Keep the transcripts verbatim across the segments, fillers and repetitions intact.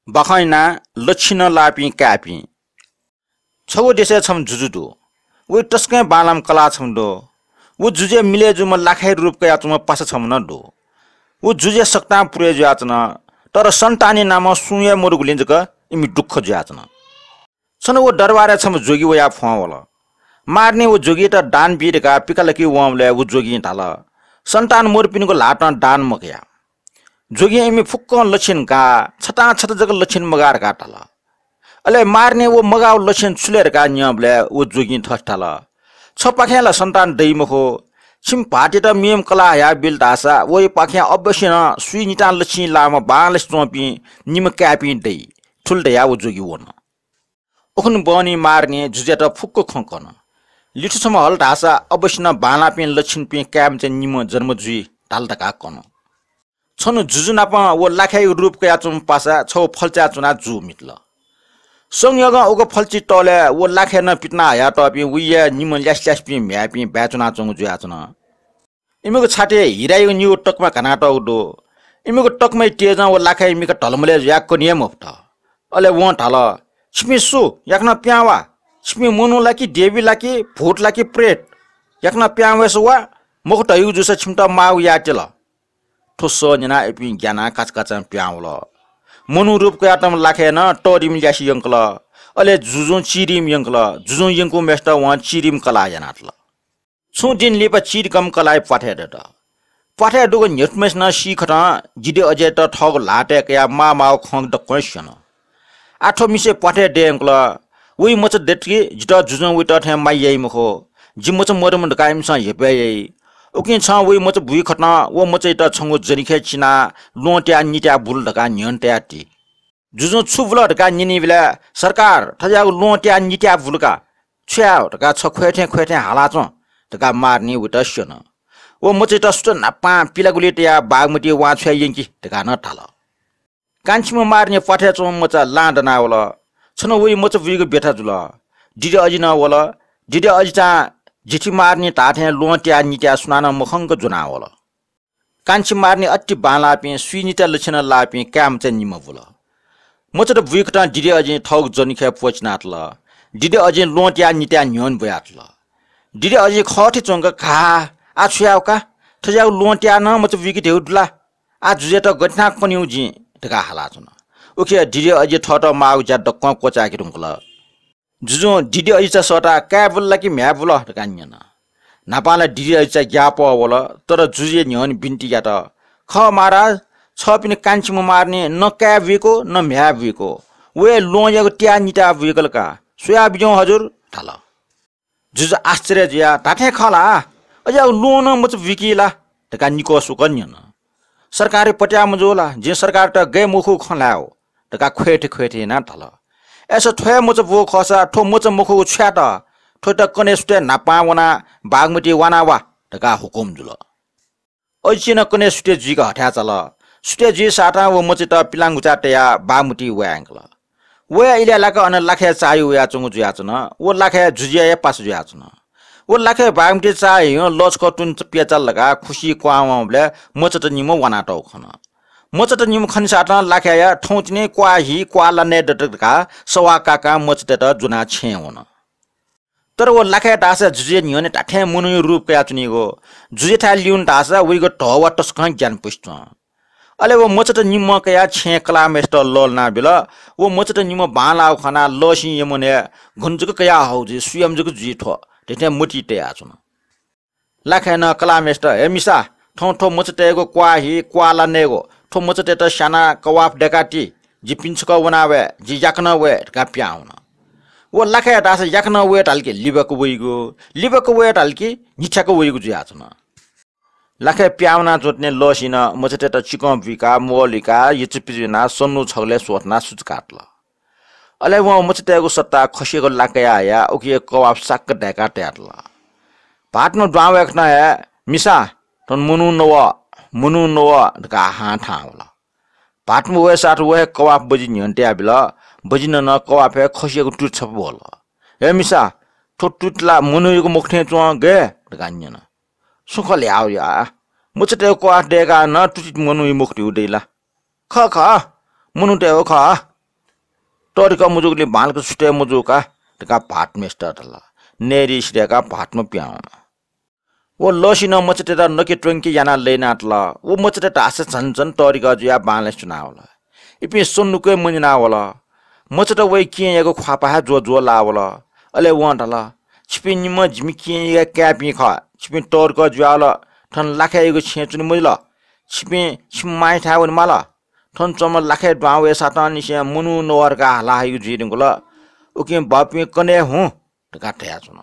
बाखं यानाः लच्छिनं लाःपिं काय्‌पिं। छगू देशय् छम्ह जुजु दु। वइ तसकं बांलाःम्ह कलाः छम्ह दु। व जुजुया मिलय् जूम्ह लाखाया रूप कयाच्वंम्ह पासा छम्ह नं दु। व जुजुया सकतां पुरय् जुयाच्वन, तर सन्तानया नामं सुं हे मदुगुलिं जक इमि दुःख जुयाच्वन। छन्हु व दरबारय् छम्ह जोगी वयाः फ्वं वल। मारनें व जोगीयात दान बी धकाः पिकालकी वंबलय् व जोगिं धाल, सन्तान मदुपिनिगु ल्हातं दान मकया। जोगिं इमि फुक्कं लच्छिन गाः, छतां छता जक लच्छिन मगाः धकाः धाल। अले मारनें व मगाःगु लच्छिन छु ले धकाः न्यंबलय् व जोगिं थथे धाल, छपाखें ला सन्तान दइ मखु। छिमि भाःतयात मेम्ह कलाः हयाबिल धाःसा वइपाखें अवश्य नं स्वीनितां लच्छिं लाःम्ह बांलासे च्वंपिं निम्ह काय्‌पिं दइ। थुलि धयाः व जोगी वन। उखुन्हु बहनी मारनें जुजुयात फुक्क खँ कन। लिथु छम्ह हल धाःसा अवश्य नं बांलाःपिं लच्छिनपिं काय्‌मचा निम्ह जन्म जुइ धाल धकाः कन। छन्हु जुजु नाप व लाखाया रूप कयाच्वंम्ह पासा छगू फल्चाय् च्वनाः जू मितल। संयोगं उगु फल्चि तलय् व लाखाय् नं पितिना हयातःपिं वइया निम्ह ल्यासेल्यासेपिं म्ह्याय्‌पिं बाय् च्वनाच्वंगु जुयाच्वन। इमिगु छातिइ हिरायागु निगू तकमा घानातःगु दु। इमिगु तकमाया तेजं व लाखाया मिखा ढलमलय् जुयाः कने हे मफुत। अले वं धाल, छिपिं सु? याकनं पिहां वा। छिपिं मनू ला कि देवी ला कि भूत ला कि प्रेत? याकनं पिहां वयेसा वा, मखु धइगु जूसा छिमित माःगु यायेत्यल। थ्व सः न्यनाः इपिं ग्यानाः काचाकाचां पिहां वल। मनू रूप कयातःम्ह लाखाय् नं तःधिम्ह ल्यासे यंकल। अले जुजुं चिधिम्ह यंकल। जुजुं यंकूम्हेसित वं चिधिम्ह कलाः यानातल। छुं दिं लिपा चिधिकःम्ह कलाःया प्वाथय् दत। प्वाथय् दुगु न्ह्यथुम्हेसिनं सीकथं दिदे अजियात थःगु ल्हातय् कयाः माःमाःगु खँ दक्वं स्यन। आः थ्व मिसे प्वाथय् दयेयंकल। वइ मचा दत कि जितः जुजुं वइत थें माया याइ मखु। जि मचा मदुम्ह धकाः इमिसं हेपय् याइ। उकिं छं वइ मचा बुइकथं व मचायात छंगु जनिखय् चिनाः ल्वहं त्याः नित्याः बुल धकाः न्ह्यःने तयाति। जुजुं छु बुल धकाः न्यनीबलय्, सरकार, थज्याःगु ल्वहं त्याः नित्याः बुल का। छु याये धकाः छ ख्वय् थें ख्वय् थें हालाच्वँ धकाः मारनें वइत स्यन। व मचायात सुथ न्हापां पिलागुली तयाः बागमती वां छ्वया यंकि धकाः नं धाल। कान्छिम्ह मारनें प्वाथय् च्वंम्ह मचा लां दनावल। छन्हु वइ मचा बुइगु ब्यथा जुल। दिदे अजि नं वल। दिदे अजिचां जिथि मारनें धाःथें ल्वहं त्याः नित्याः सुनानं मखंक ज्वनावल। कान्छी मारनें अति बांलाःपिं स्वीनिता लच्छिनं लाःपिं काय्‌मचा निम्ह बुल। मचात बुइकथं दिदे अजिं थःगु जनिखय् प्वचिनातल। दिदे अजिं ल्वहं त्याः नित्याः न्ह्यःने ब्वयातल। दिदे अजिं खःथि च्वंक, घा, आः छु याये का? थज्याःगु ल्वहं त्याः नं मचा बुइके धयागु दु ला? आः जुजुयात गथे यानाः कनेगु जिं धकाः हालाच्वन। उकिं दिदे अजिं थःत माःगु ज्या दक्वं क्वचाय्‌के धुंकल। जुजुं दिदे अजिचा सःताः काय् बुल ला कि म्ह्याय् बुल धकाः न्यन। न्हापां ला दिदे अजिचा ग्याःपः वल, तर जुजुया न्ह्यःने बिन्ति यात, खः महाराज, छःपिनि कान्छिम्ह मारनें न काय् बुइको न म्ह्याय् बुइको, वया ल्वहंयागु त्याः नित्याः बुइकल का, स्वयाबिज्याहुँ हजुर धाल। जुजु आश्चर्य जुयाः, धात्थें खः ला? अज्याःगु ल्वहं नं मचा बुइकी ला धकाः निकः स्वकः न्यन। सरकारया पत्याः मजू ला? जिं सरकारयात गय् मखुगु खँ ल्हायेगु धकाः ख्वय्‌थें ख्वय्‌थें यानाः धाल। अय्‌सा थ्व हे मचा बुगु खःसा थ्व मचा मखुगु छु यात? थ्वयात कन्हय् सुथय् न्हापां वनाः बागमती वाना वा धकाः हुकुम जुल। अजिं नं कन्हय् सुथय् जुइक हथाय् चाल। सुथय् जुइसाथं व मचायात पिलांगुचा तयाः बागमती वये यंकल। वया इलय् लाक्क अन लाखाय् चाःहि वयाच्वंगु जुयाच्वन। व लाखाय् जुजुया हे पासा जुयाच्वन। व लाखाय् बागमती चाःहिं लःछकः तुं प्यचाल धकाः खुसिइ क्वहां वंबलय् मचात निम्ह वानातःगु खन। मचात निम्ह खनिसाथं लाखाय् थौंतिनि क्वाःहि क्वाःला नये दत धकाः सवाः काकां मचातय्‌त ज्वनाः छेँय् वन। तर व लाखाय् धाःसा जुजुया न्ह्यःने धात्थें मनूया रूप कयाच्वनीगु। जुजुयाथाय् लिउन धाःसा वइगु धः वा तसकं ग्यानापुसे च्वं। अले व मचात निम्ह कयाः छेँय् कलाःम्हय्‌सित लःल्हानाबिल। व मचात निम्ह बांलाःगु खनाः लःसिं यमनय् घुन जक कयाहःगु जुइ, सुयाम्ह जक जुइ थ्व धइथें मतिइ तयाच्वन। लाखाय् नं कलाःम्हय्‌सित, हे मिसा, थौं थ्व मचातय्‌गु क्वाःहि क्वाःला नयेगु, थ्व मचातय्‌त स्यानाः कवाफ दय्‌काति, जि पिने छकः वना वये, जि याकनं वये धकाः पिहां वन। व लाखाय् धाःसा याकनं वये धाल कि लिबाक वइगु, लिबाक वये धाल कि न्हिथ्याक वइगु जुयाच्वन। लाखाय् पिहां वनाच्वंतिनि लःसिनं मचातय्‌त चिकं बुइकाः, म्वःल्हुइकाः, यचुपिचु यानाः सन्नु छगलय् स्वथनाः सुचुकातल। अले वं मचातय्‌गु सट्टा खसियागु ला कयाः हयाः उकिया कवाफ साक्क दय्‌काः तयातल। भाःतम्ह दुहां वय्‌कथं हे, मिसा, थन मनू नव, मनू नव धकाः हां थाहां वल। भाःतम्ह वयेसाथ व हे कवाफ बजि न्ह्यःने तयाबिल। बजिनं नं कवाफय् खसियागु तुति छपु ब्वल। हे मिसा, थ्व तुति ला मनूयागु मखु थें च्वं गय् धकाः न्यन। सुं खँ ल्हायेगु या? मचातय्‌गु कवाफ दय्‌काः नं तुति मनूया मखु धइगु दइ ला? खः खः, मनूतय्‌गु खः। तःधिकः मजूगुलिं बांलाक छुटे मजू का धकाः भाःतम्हेसित धाल। नयेरी सिधय्काः भाःतम्ह पिहां वन। व लःसिनं मचातय्त नके त्वंके यानाः लय्नातल। व मचात धाःसा झन झन तःधिकः जुयाः बांलासे च्वनावल। इपिं सन्धुकय् मन्यनावल। मचात वया केहेँयागु ख्वाःपाः हे ज्वःज्वः लाः वल। अले वं धाल, "छिपिं निम्ह जिमि केहेँया काय्पिं खः। छिपिं तःधिकः जुयावल। थन लाखाय्यागु छेँय् च्वने मजिल। छिपिं छिमि मांयाथाय् वनेमाल। थन च्वंम्ह लाखाय् दुहां वय्सातं निसें मनू नवः धकाः हाला हइगु जुइ धुंकल। उकिं बाःपिं कन्हय् हुँ" धकाः धयाच्वन।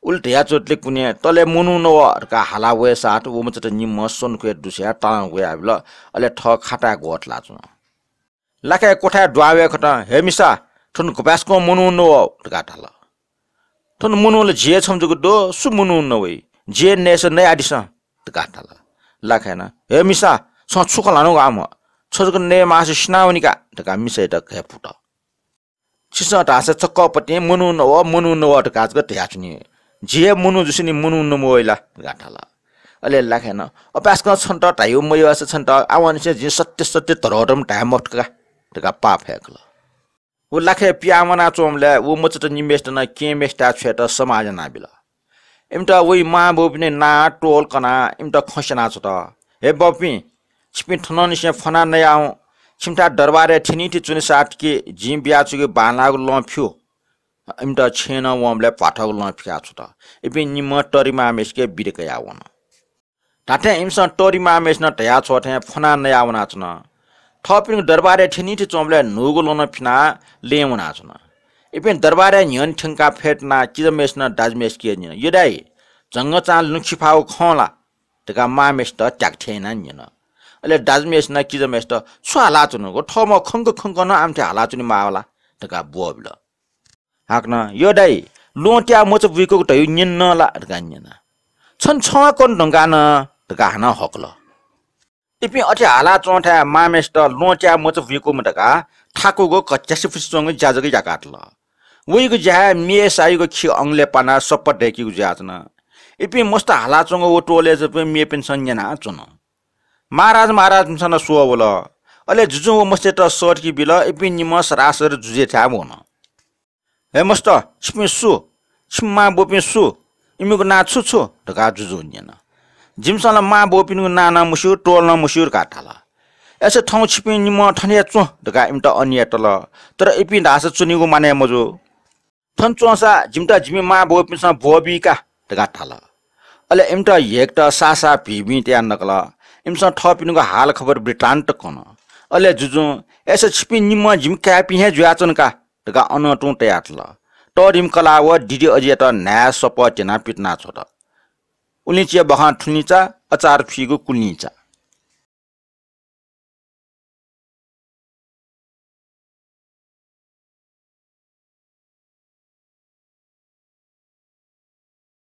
उलि धयाच्वंतले कुने "तले मनू नवः" धकाः हाला वय्सात व मचात निम्ह सन्धुकय् दुस्याः तालं ग्वयाबिल। अले थः खाताय् ग्वः तलाच्वन। लाखाय् क्वथाय् दुहां वये खतं, "हे मिसा, थन गुपाय्सकं मनू नवः" धकाः धाल। "थन मनू ला जि हे छम्ह जक दु, सु मनू नवइ? जि हे नयेसा नयादिसँ" धकाः धाल। लाखाय् नं, "हे मिसा, छं छु खँ ल्हानागु आम्ह? छ जक नयेमाःसा सिनावनी का" धकाः मिसायात घय्पुत। "छिसं धाःसा छकःपतिं मनू नवः, मनू नवः धकाः जक धयाच्वनी। जि हे मनू जुसेंलि मनू नमवइ ला" धकाः धाल। अले लाखाय् नं, "अपाय्सकं छन्त धाइगु मयःसा छन्त आवंनिसें जिं सत्य सत्य धरोधर्म धाये मफुत का" धकाः पाः फय्कल। व लाखाय् पिहां वनाच्वंबलय् व मचात निम्हय्सित नं केहेँम्हय्सिथाय् छ्वयेत समाः यानाबिल। इमित वइ मांबौपिनि नां त्वःल कनाः इमित खँ स्यनाछ्वत। "हे बौपिं, छिपिं थनंनिसें फ्वना नयाहुँ। छिमिथाय् दरबारय् थ्यनीथें च्वनेसां तिकि जिं बियाच्वंगु बांलाःगु लं फ्यू।" इमित छेँनं वंबलय् भ्वाथःगु लं फिकाछ्वत। इपिं निम्हं तःधिमाःम्हय्सिके बिदा कयाः वन। धात्थें इमिसं तःधिमाःम्हय्सिनं धयाछ्वः थें फ्वनाः नयाः वनाच्वन। थःपिनिगु दरबारय् थ्यनीथें च्वंबलय् न्हूगु लं नं फिनाः लँय् वनाच्वन। इपिं दरबारय् न्ह्यःने थ्यंकाः फ्यतुनाः किजाम्हय्सिनं दाजुम्हय्सिके न्यन, "यदाइ, झंगःचां लुँखि फाःगु खं ला?" धकाः मांम्हय्सित त्याकथें यानाः न्यन। अले दाजुम्हय्सिनं किजाम्हय्सित, "छु हालाच्वनागु? थःम्हं खंक खंक नं आमथे हालाच्वने माःगु ला?" धकाः ब्वःबिल। हाकनं, "यदाइ, ल्वहंत्याः मचा बुइकूगु धयागु न्यन नं ला?" धकाः न्यन। "छन छं कन धुंकाः नं" धकाः हानं हकल। इपिं अथे हालाच्वंथाय् मांम्हय्सित ल्वहंत्याः मचा बुइकूम्ह धकाः थाकूगु कच्यासिफुसि च्वंगु ज्या जक याकातल। वइगु ज्याय् म्ये सायुगु खि अंगलय् पानाः सप्पा दय्केगु जुयाच्वन। इपिं मस्त हालाच्वंगु व त्वःलय् जूपिं मेपिन्सं न्यनाच्वन। महाराज महाराजपिन्सं नं स्वः वल। अले जुजुं व मस्तय्त सःतके बिल, इपिं निम्हं सरासर जुजुयाथाय् वन। "हे मस्त, छिपिं सु? छिमि मां बौपिं सु? इमिगु नां छु छु?" धकाः जुजुं न्यन। "जिमिसं ला मां बौपिनिगु नां नं मस्यू, त्वःल नं मस्यू" धकाः धाल। "अय्सा थौं छिपिं निम्हं थन हे च्वँ" धकाः इमित अनिया तल। तर इपिं धाःसा च्वनेगु मानय् मजू। "थन च्वंसा जिमित जिमि मां बौपिन्सं ब्वःबी का" धकाः धाल। अले इमित ह्यय्केत साः साः भिंभिं तयाः नकल। इमिसं थःपिनिगु हालखबर वृत्तान्त कन। अले जुजुं, "अय्सा छिपिं निम्हं जिमि काय्पिं हे जुयाच्वन का" धकाः अनं तुं तयातल। तःधिम कलाः व दिदि अजियात न्हाय् सप्पा त्यनाः पितिनाछ्वत। उलिंचिया बाखं थुलिंचा, अचार फीगु कुलिंचा।